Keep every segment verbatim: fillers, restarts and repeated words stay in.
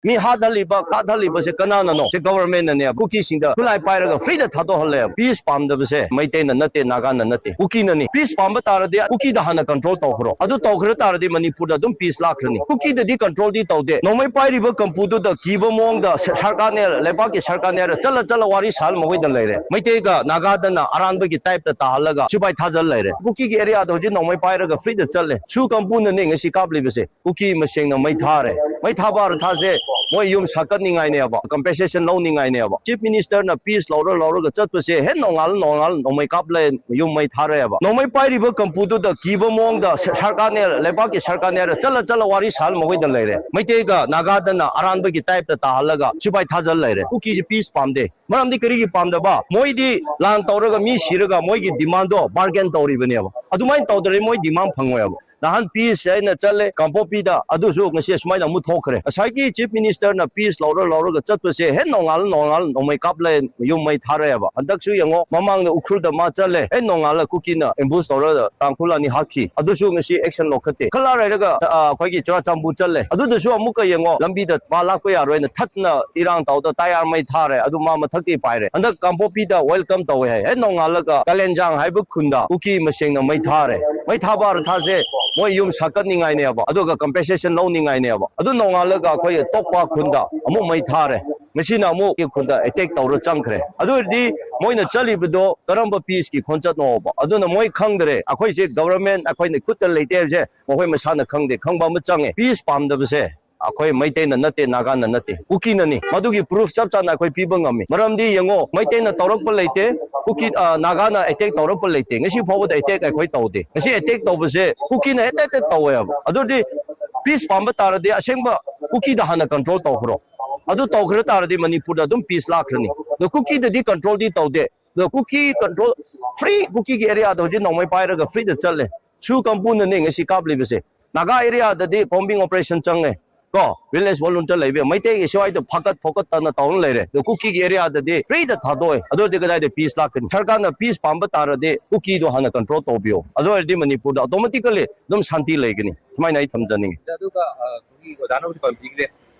ꯃꯤ ꯍꯥꯠꯍꯜꯂꯤꯕ, ꯀꯥꯠꯍꯜꯂꯤꯕꯁꯦ ꯀꯅꯥꯅꯅꯣ? ꯁꯦ government ꯅꯅꯦ꯫ ꯀꯨꯀꯤꯁꯤꯡꯗ ꯈꯨꯠꯂꯥꯏ ꯄꯥꯏꯔꯒ free ꯗ ꯊꯥꯗꯣꯛꯍꯜꯂꯦꯕ꯫ Peace ꯄꯥꯝꯗꯕꯁꯦ ꯃꯩꯇꯩꯅ ꯅꯠꯇꯦ, ꯅꯥꯒꯥꯅ ꯅꯠꯇꯦ, ꯀꯨꯀꯤꯅꯅꯤ꯫ Peace ꯄꯥꯝꯕ ꯇꯥꯔꯗꯤ ꯀꯨꯀꯤꯗ ꯍꯥꯟꯅ control ꯇꯧꯈ꯭ꯔꯣ꯫ ꯑꯗꯨ ꯇꯧꯈ꯭ꯔ ꯇꯥꯔꯗꯤ ꯃꯅꯤꯄꯨꯔꯗ ꯑꯗꯨꯝ peace ꯂꯥꯛꯈ꯭ꯔꯅꯤ꯫ ꯀꯨꯀꯤꯗꯗꯤ control ꯗꯤ ꯇꯧꯗꯦ꯫ ꯅꯣꯡꯃꯩ ꯄꯥꯏꯔꯤꯕ ꯀꯝꯄꯨꯗꯨꯗ ꯀꯤꯕ ꯃꯑꯣꯡꯗ ꯁ-, ꯁꯔꯀꯥꯔꯅꯦ, ꯂꯩꯕꯥꯛꯀꯤ ꯁꯔꯀꯥꯔꯅꯦ ꯍꯥꯏꯔ ꯆꯠꯂ ꯆꯠꯂ ꯋꯥꯔꯤ ꯁꯥꯍꯜ ꯃꯈꯣꯏꯗ ꯂꯩꯔꯦ꯫ ꯃꯩꯇꯩꯒ ꯅꯥꯒꯥꯗꯅ ꯑꯔꯥꯟꯕꯒꯤ type ꯇ ꯇꯥꯍꯜꯂꯒ ꯁꯤꯐꯥꯏ ꯊꯥꯖꯜ ꯂꯩꯔꯦ꯫ ꯀꯨꯀꯤꯒꯤ area ꯗ ꯍꯧꯖꯤꯛ ꯅꯣꯡꯃꯩ ꯄꯥꯏꯔꯒ free ꯗ ꯆꯠꯂꯦ꯫ ꯁꯨ ꯀꯝꯄꯨꯅꯅꯦ ꯉꯁꯤ ꯀꯥꯞꯂꯤꯕꯁꯦ꯫ ꯀꯨꯀꯤ ꯃꯁꯦꯡꯅ ꯃꯩ ꯊꯥꯔꯦ꯫ ꯃꯩ ꯊꯥꯕ ꯑꯔꯊꯥꯁꯦ ꯃꯣꯏ ꯌꯨꯝ ꯁꯥꯀꯠꯅꯤꯡꯉꯥꯏꯅꯦꯕ, compensation ꯂꯧꯅꯤꯡꯉꯥꯏꯅꯦꯕ꯫ Chief Minister ꯅ peace ꯂꯧꯔ ꯂꯧꯔꯒ ꯆꯠꯄꯁꯦ ꯍꯦꯛ ꯅꯣꯡꯉꯥꯜ ꯅꯣꯡꯉꯥꯜ ꯅꯣꯡꯃꯩ ꯀꯥꯞꯂꯦ, ꯌꯨꯝ ꯃꯩ ꯊꯥꯔꯦꯕ꯫ ꯅꯣꯡꯃꯩ ꯄꯥꯏꯔꯤꯕ ꯀꯝꯄꯨꯗꯨꯗ ꯀꯤꯕ ꯃꯑꯣꯡꯗ ꯁ-, ꯁꯔꯀꯥꯔꯅꯦ, ꯂꯩꯕꯥꯛꯀꯤ ꯁꯔꯀꯥꯔꯅꯦ ꯍꯥꯏꯔ ꯆꯠꯂ ꯆꯠꯂ ꯋꯥꯔꯤ ꯁꯥꯍꯜ ꯃꯈꯣꯏꯗ ꯂꯩꯔꯦ꯫ ꯃꯩꯇꯩꯒ ꯅꯥꯒꯥꯗꯅ ꯑꯔꯥꯟꯕꯒꯤ type ꯇ ꯇꯥꯍꯜꯂꯒ ꯁꯤꯐꯥꯏ ꯊꯥꯖꯜ ꯂꯩꯔꯦ꯫ ꯀꯨꯀꯤꯁꯦ peace ꯄꯥꯝꯗꯦ꯫ ꯃꯔꯝꯗꯤ ꯀꯔꯤꯒꯤ ꯄꯥꯝꯗꯕ? ꯃꯣꯏꯗꯤ ꯂꯥꯟ ꯇꯧꯔꯒ ꯃꯤ ꯁꯤꯔꯒ ꯃꯣꯏꯒꯤ demand ꯗꯣ bargain ꯇꯧꯔꯤꯕꯅꯦꯕ꯫ ꯑꯗꯨꯃꯥꯏꯅ ꯇꯧꯗ꯭ꯔꯗꯤ ꯃꯣꯏ demand ꯐꯪꯉꯣꯏꯕ꯫ ꯅꯍꯥꯟ peace ꯍꯥꯏꯅ ꯆꯠꯂꯦ ꯀꯥꯡꯄꯣꯛꯄꯤꯗ, ꯑꯗꯨꯁꯨ ꯉꯁꯤ ꯑꯁꯨꯃꯥꯏꯅ ꯑꯃꯨꯛ ꯊꯣꯛꯈ꯭ꯔꯦ꯫ ꯉꯁꯥꯏꯒꯤ Chief Minister ꯅ peace ꯂꯧꯔ ꯂꯧꯔꯒ ꯆꯠꯄꯁꯦ ꯍꯦꯛ ꯅꯣꯡꯉꯥꯜ ꯅꯣꯡꯉꯥꯜ ꯅꯣꯡꯃꯩ ꯀꯥꯞꯂꯦ, ꯌꯨꯝ ꯃꯩ ꯊꯥꯔꯛꯑꯦꯕ꯫ ꯍꯟꯗꯛꯁꯨ ꯌꯦꯡꯉꯣ, ꯃꯃꯥꯡꯗ ꯎꯈ꯭ꯔꯨꯜꯗ ꯃꯥ ꯆꯠꯂꯦ, ꯍꯦꯛ ꯅꯣꯡꯉꯥꯜꯂ ꯀꯨꯀꯤꯅ ambush ꯇꯧꯔꯒ ꯇꯥꯡꯈꯨꯜ ꯑꯅꯤ ꯍꯥꯠꯈꯤ꯫ ꯑꯗꯨꯁꯨ ꯉꯁꯤ action ꯂꯧꯈꯠꯇꯦ꯫ ꯈꯔ ꯂꯩꯔꯒ, ꯑ, ꯑꯩꯈꯣꯏꯒꯤ ꯆꯨꯔꯥꯆꯥꯟꯄꯨꯔ ꯆꯠꯂꯦ, ꯑꯗꯨꯗꯁꯨ ꯑꯃꯨꯛꯀ ꯌꯦꯡꯉꯣ, ꯂꯝꯕꯤꯗ ꯃꯥ ꯂꯥꯛꯄ ꯌꯥꯔꯣꯏꯅ ꯊꯠꯅ ꯏꯔꯥꯡ ꯇꯧꯗ ꯇꯌꯥꯔ ꯃꯩ ꯊꯥꯔꯦ, ꯑꯗꯨ ꯃꯥ ꯃꯊꯛꯇꯤ ꯄꯥꯏꯔꯦ꯫ ꯍꯟꯗꯛ ꯀꯥꯡꯄꯣꯛꯄꯤꯗ welcome ꯇꯧꯋꯦ ꯍꯥꯏ꯫ ꯍꯦꯛ ꯅꯣꯡꯉꯥꯜꯂꯒ ꯀꯥꯂꯦꯟꯖꯥꯡ ꯍꯥꯏꯕ ꯈꯨꯟꯗ ꯀꯨꯀꯤ ꯃꯁꯦꯡꯅ ꯃꯩ ꯊꯥꯔꯦ꯫ ꯃꯩ ꯊꯥꯕ ꯑꯔꯊꯥꯁꯦ ꯃꯣꯏ ꯌꯨꯝ ꯁꯥꯀꯠꯅꯤꯡꯉꯥꯏꯅꯦꯕ, ꯑꯗꯨꯒ compensation ꯂꯧꯅꯤꯡꯉꯥꯏꯅꯦꯕ꯫ ꯑꯗꯨ ꯅꯣꯡꯉꯥꯜꯂꯒ ꯑꯩꯈꯣꯏ ꯇꯣꯛꯄ ꯈꯨꯟꯗ ꯑꯃꯨꯛ ꯃꯩ ꯊꯥꯔꯦ꯫ ꯉꯁꯤꯅ ꯑꯃꯨꯛ ꯑꯩ ꯈꯨꯟꯗ attack ꯇꯧꯔ ꯆꯪꯈ꯭ꯔꯦ꯫ ꯑꯗꯨ ꯑꯣꯏꯔꯗꯤ ꯃꯣꯏꯅ ꯆꯠꯂꯤꯕꯗꯣ ꯀꯔꯝꯕ peace ꯀꯤ ꯈꯣꯟꯆꯠꯅꯣꯕ? ꯑꯗꯨꯅ ꯃꯣꯏ ꯈꯪꯗ꯭ꯔꯦ꯫ ꯑꯩꯈꯣꯏꯁꯦ government ꯑꯩꯈꯣꯏꯅ ꯈꯨꯠꯇ ꯂꯩꯇꯦ ꯍꯥꯏꯕꯁꯦ ꯃꯈꯣꯏ ꯃꯁꯥꯅ ꯈꯪꯗꯦ꯫ ꯈꯪꯕ ꯑꯃ ꯆꯪꯉꯦ꯫ Peace ꯄꯥꯝꯗꯕꯁꯦ ꯑꯩꯈꯣꯏ ꯃꯩꯇꯩꯅ ꯅꯠꯇꯦ, ꯅꯥꯒꯥꯅ ꯅꯠꯇꯦ, ꯀꯨꯀꯤꯅꯅꯤ꯫ ꯃꯗꯨꯒꯤ proof ꯆꯞ ꯆꯥꯅ ꯑꯩꯈꯣꯏ ꯄꯤꯕ ꯉꯝꯃꯤ꯫ ꯃꯔꯝꯗꯤ ꯌꯦꯡꯉꯣ, ꯃꯩꯇꯩꯅ ꯇꯧꯔꯛꯄ ꯂꯩꯇꯦ, ꯀꯨꯀꯤ, ꯑ, ꯅꯥꯒꯥꯅ attack ꯇꯧꯔꯛꯄ ꯂꯩꯇꯦ꯫ ꯉꯁꯤ ꯐꯥꯎꯕꯗ attack ꯑꯩꯈꯣꯏ ꯇꯧꯗꯦ꯫ ꯉꯁꯤ attack ꯇꯧꯕꯁꯦ ꯀꯨꯀꯤꯅ ꯍꯦꯛꯇ ꯍꯦꯛꯇ ꯇꯧꯋꯦꯕ꯫ ꯑꯗꯨꯗꯤ peace ꯄꯥꯝꯕ ꯇꯥꯔꯗꯤ ꯑꯁꯦꯡꯕ ꯀꯨꯀꯤꯗ ꯍꯥꯟꯅ control ꯇꯧꯈ꯭ꯔꯣ꯫ ꯑꯗꯨ ꯇꯧꯈ꯭ꯔ ꯇꯥꯔꯗꯤ ꯃꯅꯤꯄꯨꯔꯗ ꯑꯗꯨꯝ peace ꯂꯥꯛꯈ꯭ꯔꯅꯤ꯫ ꯑꯗꯣ ꯀꯨꯀꯤꯗꯗꯤ control ꯗꯤ ꯇꯧꯗꯦ꯫ ꯑꯗꯣ ꯀꯨꯀꯤ control, free, ꯀꯨꯀꯤꯒꯤ area ꯗ ꯍꯧꯖꯤꯛ ꯅꯣꯡꯃꯩ ꯄꯥꯏꯔꯒ free ꯗ ꯆꯠꯂꯦ꯫ ꯁꯨ ꯀꯝꯄꯨꯅꯅꯦ ꯉꯁꯤ ꯀꯥꯞꯂꯤꯕꯁꯦ꯫ ꯅꯥꯒꯥ area ꯗꯗꯤ combing operation ꯆꯪꯉꯦ꯫ ꯀꯣ, village volunteer ꯂꯩꯕ ꯃꯩꯇꯩꯒꯤ ꯁ꯭ꯋꯥꯏꯗ ꯐꯥꯀꯠ ꯐꯣꯀꯠ ꯇꯅ ꯇꯧꯔ ꯂꯩꯔꯦ꯫ ꯑꯗꯣ ꯀꯨꯀꯤꯒꯤ area ꯗꯗꯤ free ꯗ ꯊꯥꯗꯣꯛꯑꯦ꯫ ꯑꯗꯨ ꯑꯣꯏꯔꯗꯤ ꯀꯗꯥꯏꯗ peace ꯂꯥꯛꯀꯅꯤ? ꯁꯔꯀꯥꯔꯅ peace ꯄꯥꯝꯕ ꯇꯥꯔꯗꯤ ꯀꯨꯀꯤꯗꯣ ꯍꯥꯟꯅ control ꯇꯧꯕꯤꯌꯣ꯫ ꯑꯗꯨ ꯑꯣꯏꯔꯗꯤ ꯃꯅꯤꯄꯨꯔꯗ automatically ꯑꯗꯨꯝ ꯁꯥꯟꯇꯤ ꯂꯩꯒꯅꯤ꯫ ꯁꯨꯃꯥꯏꯅ ꯑꯩ ꯊꯝꯖꯅꯤꯡꯉꯤ꯫ ꯑꯗꯨꯒ, ꯑ, ꯑꯩꯈꯣꯏꯒꯤ ꯑꯣꯖꯥꯅꯕꯨꯗꯤ ꯄꯟꯕꯤꯈ꯭ꯔꯦ꯫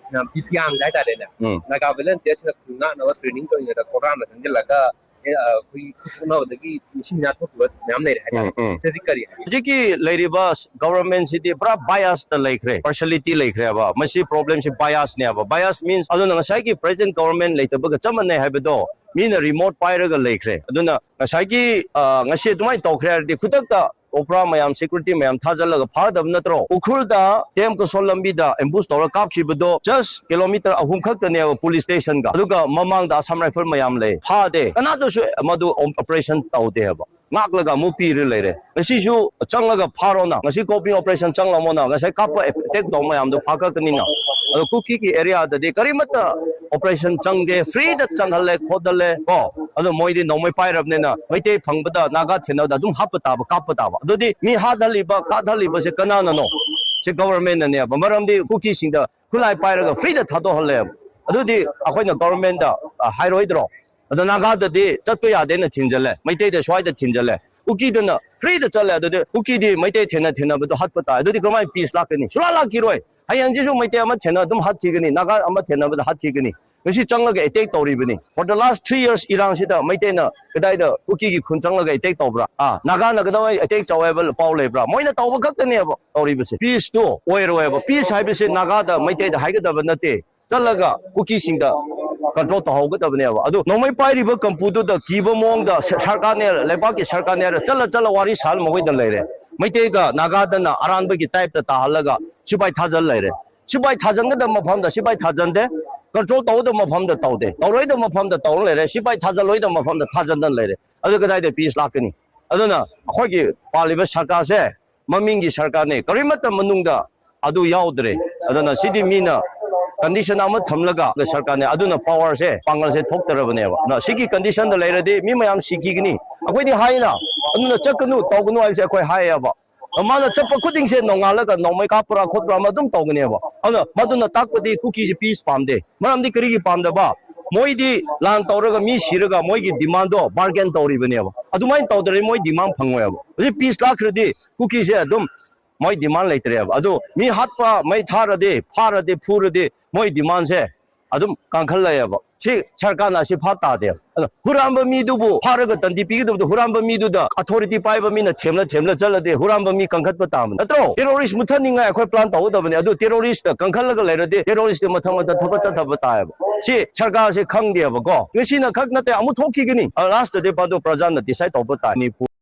ꯄꯤ ꯄꯤ ꯑꯥꯔ ꯍꯥꯏꯇꯥꯔꯦꯅꯦ꯫ ꯎꯝ꯫ ꯅꯥꯒꯥ ꯚꯦꯂꯟꯇꯤꯌꯔꯁꯤꯅ ꯈꯨꯟ ꯉꯥꯛꯅꯕ ꯇ꯭ꯔꯦꯅꯤꯡ ꯇꯧꯔꯤꯉꯩꯗ ꯀꯣꯕ꯭ꯔꯥꯅ ꯆꯪꯁꯤꯜꯂꯒ, ꯑꯦ, ꯑ, ꯑꯩꯈꯣꯏꯒꯤ ꯈꯨꯠ ꯊꯣꯛꯅꯕꯗꯒꯤ ꯃꯁꯤꯡ ꯃꯌꯥ ꯊꯣꯛꯈꯤꯕ ꯃꯌꯥꯝ ꯂꯩꯔꯦ ꯍꯥꯏꯇꯥꯔꯦ꯫ ꯎꯝ, ꯎꯝ꯫ ꯁꯤꯗꯤ ꯀꯔꯤ ꯍꯥꯏ? ꯍꯧꯖꯤꯛꯀꯤ ꯂꯩꯔꯤꯕ ꯒꯣꯕꯔꯃꯦꯟꯁꯤꯗꯤ ꯄꯨꯔꯥ ꯕꯥꯏꯑꯁꯇ ꯂꯩꯈ꯭ꯔꯦ, ꯄꯥꯔꯁꯤꯌꯦꯂꯤꯇꯤ ꯂꯩꯈ꯭ꯔꯦꯕ꯫ ꯃꯁꯤ ꯄ꯭ꯔꯣꯕ꯭ꯂꯦꯝꯁꯤ ꯕꯥꯏꯑꯁꯅꯦꯕ꯫ ꯕꯥꯏꯑꯁ ꯃꯤꯟꯁ ꯑꯗꯨꯅ ꯉꯁꯥꯏꯒꯤ ꯄ꯭ꯔꯦꯖꯦꯟ ꯒꯣꯕꯔꯃꯦꯟ ꯂꯩꯇꯕꯒ ꯆꯞ ꯃꯥꯟꯅꯩ ꯍꯥꯏꯕꯗꯣ ꯃꯤꯅ ꯔꯤꯃꯣꯠ ꯄꯥꯏꯔꯒ ꯂꯩꯈ꯭ꯔꯦ꯫ ꯑꯗꯨꯅ ꯉꯁꯥꯏꯒꯤ, ꯑ, ꯉꯁꯤ ꯑꯗꯨꯃꯥꯏꯅ ꯇꯧꯈ꯭ꯔꯦ ꯍꯥꯏꯔꯗꯤ ꯈꯨꯗꯛꯇ ꯑꯣꯄ꯭ꯔꯥ ꯃꯌꯥꯝ, ꯁꯦꯀ꯭ꯌꯨꯔꯤꯇꯤ ꯃꯌꯥꯝ ꯊꯥꯖꯤꯜꯂꯒ ꯐꯥꯒꯗꯕ ꯅꯠꯇ꯭ꯔꯣ? ꯎꯈ꯭ꯔꯨꯜꯗ ꯇꯦꯝ ꯀꯁꯣꯜ ꯂꯝꯕꯤꯗ ꯑꯦꯝꯕꯨꯁ ꯇꯧꯔ ꯀꯥꯞꯈꯤꯕꯗꯣ ꯖꯁ ꯀꯤꯂꯣꯃꯤꯇꯔ ꯑꯍꯨꯝ ꯈꯛꯇꯅꯦꯕ ꯄꯨꯂꯤꯁ ꯁ꯭ꯇꯦꯁꯟꯒ, ꯑꯗꯨꯒ ꯃꯃꯥꯡꯗ ꯑꯁꯥꯝ ꯔꯥꯏꯐꯜ ꯃꯌꯥꯝ ꯂꯩ, ꯐꯥꯗꯦ, ꯀꯅꯥꯗꯁꯨ ꯃꯗꯨ ꯑꯣꯄꯔꯦꯁꯟ ꯇꯧꯗꯦ ꯍꯥꯏꯕ, ꯉꯥꯛꯂꯒ ꯑꯃꯨꯛ ꯄꯤꯔ ꯂꯩꯔꯦ꯫ ꯉꯁꯤꯁꯨ ꯆꯪꯂꯒ ꯐꯥꯔꯣꯅ, ꯉꯁꯤ ꯀꯣꯄꯤꯡ ꯑꯣꯄꯔꯦꯁꯟ ꯆꯪꯂꯝꯃꯣꯅ, ꯉꯁꯥꯏ ꯀꯥꯞꯄ ꯑꯦꯇꯦꯛ ꯇꯧꯕ ꯃꯌꯥꯝꯗꯣ ꯐꯥꯀꯛꯀꯅꯤꯅ꯫ ꯑꯗꯣ ꯀꯨꯀꯤꯒꯤ ꯑꯦꯔꯤꯌꯥꯗꯗꯤ ꯀꯔꯤꯃꯠꯇ ꯑꯣꯄꯔꯦꯁꯟ ꯆꯪꯗꯦ, ꯐ꯭ꯔꯤꯗ ꯆꯪꯍꯜꯂꯦ ꯈꯣꯠꯍꯜꯂꯦ ꯀꯣ꯫ ꯑꯗꯣ ꯃꯣꯏꯗꯤ ꯅꯣꯡꯃꯩ ꯄꯥꯏꯔꯕꯅꯤꯅ ꯃꯩꯇꯩ ꯐꯪꯕꯗ ꯅꯥꯒꯥ ꯊꯦꯡꯅꯕꯗ ꯑꯗꯨꯝ ꯍꯥꯠꯄ ꯇꯥꯕ, ꯀꯥꯞꯄ ꯇꯥꯕ꯫ ꯑꯗꯨꯗꯤ ꯃꯤ ꯍꯥꯠꯍꯜꯂꯤꯕ, ꯀꯥꯠꯍꯜꯂꯤꯕꯁꯦ ꯀꯅꯥꯅꯅꯣ? ꯁꯤ ꯒꯣꯕꯔꯃꯦꯟꯅꯅꯦꯕ꯫ ꯃꯔꯝꯗꯤ ꯀꯨꯀꯤꯁꯤꯡꯗ ꯈꯨꯠꯂꯥꯏ ꯄꯥꯏꯔꯒ ꯐ꯭ꯔꯤꯗ ꯊꯥꯗꯣꯛꯍꯜꯂꯦꯕ꯫ ꯑꯗꯨꯗꯤ ꯑꯩꯈꯣꯏꯅ ꯒꯣꯕꯔꯃꯦꯟꯗ, ꯑ, ꯍꯥꯏꯔꯣꯏꯗ꯭ꯔꯣ? ꯑꯗꯣ ꯅꯥꯒꯥꯗꯗꯤ ꯆꯠꯄ ꯌꯥꯗꯦꯅ ꯊꯤꯡꯖꯜꯂꯦ, ꯃꯩꯇꯩꯗ ꯁ꯭ꯋꯥꯏꯗ ꯊꯤꯡꯖꯜꯂꯦ, ꯀꯨꯀꯤꯗꯅ ꯐ꯭ꯔꯤꯗ ꯆꯠꯂꯦ꯫ ꯑꯗꯨꯗꯤ ꯀꯨꯀꯤꯗꯤ ꯃꯩꯇꯩ ꯊꯦꯡꯅ ꯊꯦꯡꯅꯕꯗꯣ ꯍꯥꯠꯄ ꯇꯥꯏ꯫ ꯑꯗꯨꯗꯤ ꯀꯃꯥꯏꯅ ꯄꯤꯁ ꯂꯥꯛꯀꯅꯤ? ꯁꯨꯡꯂꯥꯛ ꯂꯥꯛꯈꯤꯔꯣꯏ꯫ ꯍꯌꯦꯡꯁꯤꯁꯨ ꯃꯩꯇꯩ ꯑꯃ ꯊꯦꯡꯅ ꯑꯗꯨꯝ ꯍꯥꯠꯈꯤꯒꯅꯤ, ꯅꯥꯒꯥ ꯑꯃ ꯊꯦꯡꯅꯕꯗ ꯍꯥꯠꯈꯤꯒꯅꯤ꯫ ꯉꯁꯤ ꯆꯪꯂꯒ ꯑꯦꯇꯦꯛ ꯇꯧꯔꯤꯕꯅꯤ꯫ For the last three years ꯏꯔꯥꯡꯁꯤꯗ ꯃꯩꯇꯩꯅ ꯀꯗꯥꯏꯗ ꯀꯨꯀꯤꯒꯤ ꯈꯨꯟ ꯆꯪꯂꯒ ꯑꯦꯇꯦꯛ ꯇꯧꯕ꯭ꯔꯥ? ꯑꯥ, ꯅꯥꯒꯥꯅ ꯀꯗꯥꯏ ꯑꯦꯇꯦꯛ ꯇꯧꯋꯦ ꯍꯥꯏꯕ ꯄꯥꯎ ꯂꯩꯕ꯭ꯔꯥ? ꯃꯣꯏꯅ ꯇꯧꯕ ꯈꯛꯇꯅꯦꯕ ꯇꯧꯔꯤꯕꯁꯦ꯫ ꯄꯤꯁꯇꯨ ꯑꯣꯏꯔꯣꯏꯕ꯫ ꯄꯤꯁ ꯍꯥꯏꯕꯁꯤ ꯅꯥꯒꯥꯗ, ꯃꯩꯇꯩꯗ ꯍꯥꯏꯒꯗꯕ ꯅꯠꯇꯦ꯫ ꯆꯠꯂꯒ ꯀꯨꯀꯤꯁꯤꯡꯗ ꯀꯟꯇ꯭ꯔꯣꯜ ꯇꯧꯍꯧꯒꯗꯕꯅꯦꯕ꯫ ꯑꯗꯨ ꯅꯣꯡꯃꯩ ꯄꯥꯏꯔꯤꯕ ꯀꯝꯄꯨꯗꯨꯗ ꯀꯤꯕ ꯃꯑꯣꯡꯗ ꯁ-, ꯁꯔꯀꯥꯔꯅꯦ, ꯂꯩꯕꯥꯛꯀꯤ ꯁꯔꯀꯥꯔꯅꯦ ꯍꯥꯏꯔ ꯆꯠꯂ ꯆꯠꯂ ꯋꯥꯔꯤ ꯁꯥꯍꯜ ꯃꯈꯣꯏꯗ ꯂꯩꯔꯦ꯫ ꯃꯩꯇꯩꯒ ꯅꯥꯒꯥꯗꯅ ꯑꯔꯥꯟꯕꯒꯤ ꯇꯥꯏꯞꯇ ꯇꯥꯍꯜꯂꯒ ꯁꯤꯐꯥꯏ ꯊꯥꯖꯜ ꯂꯩꯔꯦ꯫ ꯁꯤꯐꯥꯏ ꯊꯥꯖꯟꯒꯗꯕ ꯃꯐꯝꯗ ꯁꯤꯐꯥꯏ ꯊꯥꯖꯟꯗꯦ, ꯀꯟꯇ꯭ꯔꯣꯜ ꯇꯧꯒꯗꯕ ꯃꯐꯝꯗ ꯇꯧꯗꯦ, ꯇꯧꯔꯣꯏꯗꯕ ꯃꯐꯝꯗ ꯇꯧꯔ ꯂꯩꯔꯦ, ꯁꯤꯐꯥꯏ ꯊꯥꯖꯜꯂꯣꯏꯗꯕ ꯃꯐꯝꯗ ꯊꯥꯖꯟꯗꯅ ꯂꯩꯔꯦ꯫ ꯑꯗꯨ ꯀꯗꯥꯏꯗ ꯄꯤꯁ ꯂꯥꯛꯀꯅꯤ? ꯑꯗꯨꯅ ꯑꯩꯈꯣꯏꯒꯤ ꯄꯥꯜꯂꯤꯕ ꯁꯔꯀꯥꯔꯁꯦ ꯃꯃꯤꯡꯒꯤ ꯁꯔꯀꯥꯔꯅꯦ, ꯀꯔꯤꯃꯠꯇ ꯃꯅꯨꯡꯗ ꯑꯗꯨ ꯌꯥꯎꯗ꯭ꯔꯦ꯫ ꯑꯗꯨꯅ ꯁꯤꯗꯤ ꯃꯤꯅ ꯀꯟꯗꯤꯁꯟ ꯑꯃ ꯊꯝꯂꯒ ꯁꯔꯀꯥꯔꯅꯦ, ꯑꯗꯨꯅ ꯄꯋꯥꯔꯁꯦ, ꯄꯥꯡꯒꯜꯁꯦ ꯊꯣꯛꯇꯔꯕꯅꯦꯕ꯫ ꯑꯗꯨꯅ ꯁꯤꯒꯤ ꯀꯟꯗꯤꯁꯟꯗ ꯂꯩꯔꯗꯤ ꯃꯤ ꯃꯌꯥꯝ ꯁꯤꯈꯤꯒꯅꯤ꯫ ꯑꯩꯈꯣꯏꯗꯤ ꯍꯥꯏꯅ ꯑꯗꯨꯅ ꯆꯠꯀꯅꯨ, ꯇꯧꯒꯅꯨ ꯍꯥꯏꯕꯁꯦ ꯑꯩꯈꯣꯏ ꯍꯥꯏꯌꯦꯕ꯫ ꯃꯥꯅ ꯆꯠꯄ ꯈꯨꯗꯤꯡꯁꯦ ꯅꯣꯡꯉꯥꯜꯂꯒ ꯅꯣꯡꯃꯩ ꯀꯥꯞꯄ꯭ꯔꯥ ꯈꯣꯠꯄ꯭ꯔꯥ ꯑꯃ ꯑꯗꯨꯝ ꯇꯧꯒꯅꯦꯕ꯫ ꯑꯗꯨꯅ ꯃꯗꯨꯅ ꯇꯥꯛꯄꯗꯤ ꯀꯨꯀꯤꯁꯦ ꯄꯤꯁ ꯄꯥꯝꯗꯦ꯫ ꯃꯔꯝꯗꯤ ꯀꯔꯤꯒꯤ ꯄꯥꯝꯗꯕ? ꯃꯣꯏꯗꯤ ꯂꯥꯟ ꯇꯧꯔꯒ ꯃꯤ ꯁꯤꯔꯒ ꯃꯣꯏꯒꯤ ꯗꯤꯃꯥꯟꯗꯣ ꯕꯥꯔꯒꯦꯟ ꯇꯧꯔꯤꯕꯅꯦꯕ꯫ ꯑꯗꯨꯃꯥꯏꯅ ꯇꯧꯗ꯭ꯔꯗꯤ ꯃꯣꯏ ꯗꯤꯃꯥꯟ ꯐꯪꯉꯣꯏꯕ꯫ ꯍꯧꯖꯤꯛ ꯄꯤꯁ ꯂꯥꯛꯈ꯭ꯔꯗꯤ ꯀꯨꯀꯤꯁꯦ ꯑꯗꯨꯝ ꯃꯣꯏ ꯗꯤꯃꯥꯟ ꯂꯩꯇ꯭ꯔꯦꯕ꯫ ꯑꯗꯨ ꯃꯤ ꯍꯥꯠꯄ, ꯃꯩ ꯊꯥꯔꯗꯤ, ꯐꯥꯔꯗꯤ, ꯐꯨꯔꯗꯤ ꯃꯣꯏ ꯗꯤꯃꯥꯟꯁꯦ ꯑꯗꯨꯝ ꯀꯟꯈꯠꯂꯛꯑꯦꯕ꯫ ꯁꯤ ꯁꯔꯀꯥꯔꯅ ꯑꯁꯤ ꯚꯥꯞ ꯇꯥꯗꯦꯕ꯫ ꯑꯗꯣ ꯍꯨꯔꯥꯟꯕ ꯃꯤꯗꯨꯕꯨ ꯐꯥꯔꯒ ꯗꯟꯗꯤ ꯄꯤꯒꯗꯕꯗꯣ, ꯍꯨꯔꯥꯟꯕ ꯃꯤꯗꯨꯗ ꯑꯣꯊꯣꯔꯤꯇꯤ ꯄꯥꯏꯕ ꯃꯤꯅ ꯊꯦꯝꯂ ꯊꯦꯝꯂ ꯆꯠꯂꯗꯤ ꯍꯨꯔꯥꯟꯕ ꯃꯤ ꯀꯟꯈꯠꯄ ꯇꯥꯕꯅꯤ, ꯅꯠꯇ꯭ꯔꯣ? ꯇꯦꯔꯣꯔꯤꯁ ꯃꯨꯊꯠꯅꯤꯡꯉꯥꯏ ꯑꯩꯈꯣꯏ ꯄ꯭ꯂꯥꯟ ꯇꯧꯒꯗꯕꯅꯤ꯫ ꯑꯗꯨ ꯇꯦꯔꯣꯔꯤꯁꯇ ꯀꯟꯈꯠꯂꯒ ꯂꯩꯔꯗꯤ ꯇꯦꯔꯣꯔꯤꯁꯇꯤ ꯃꯊꯪ ꯃꯊꯪ ꯊꯕꯛ ꯆꯠꯊꯕ ꯇꯥꯏꯌꯦꯕ꯫ ꯁꯤ ꯁꯔꯀꯥꯔꯁꯦ ꯈꯪꯗꯦꯕꯀꯣ꯫ ꯉꯁꯤꯅ ꯈꯛ ꯅꯠꯇꯦ, ꯑꯃꯨꯛ ꯊꯣꯛꯈꯤꯒꯅꯤ꯫ ꯂꯥꯁꯇꯗꯤ ꯄꯥꯗꯣ ꯄ꯭ꯔꯖꯥꯅ ꯗꯤꯁꯥꯏꯠ ꯇꯧꯕ ꯇꯥꯏ꯫ ꯃꯅꯤꯄꯨꯔ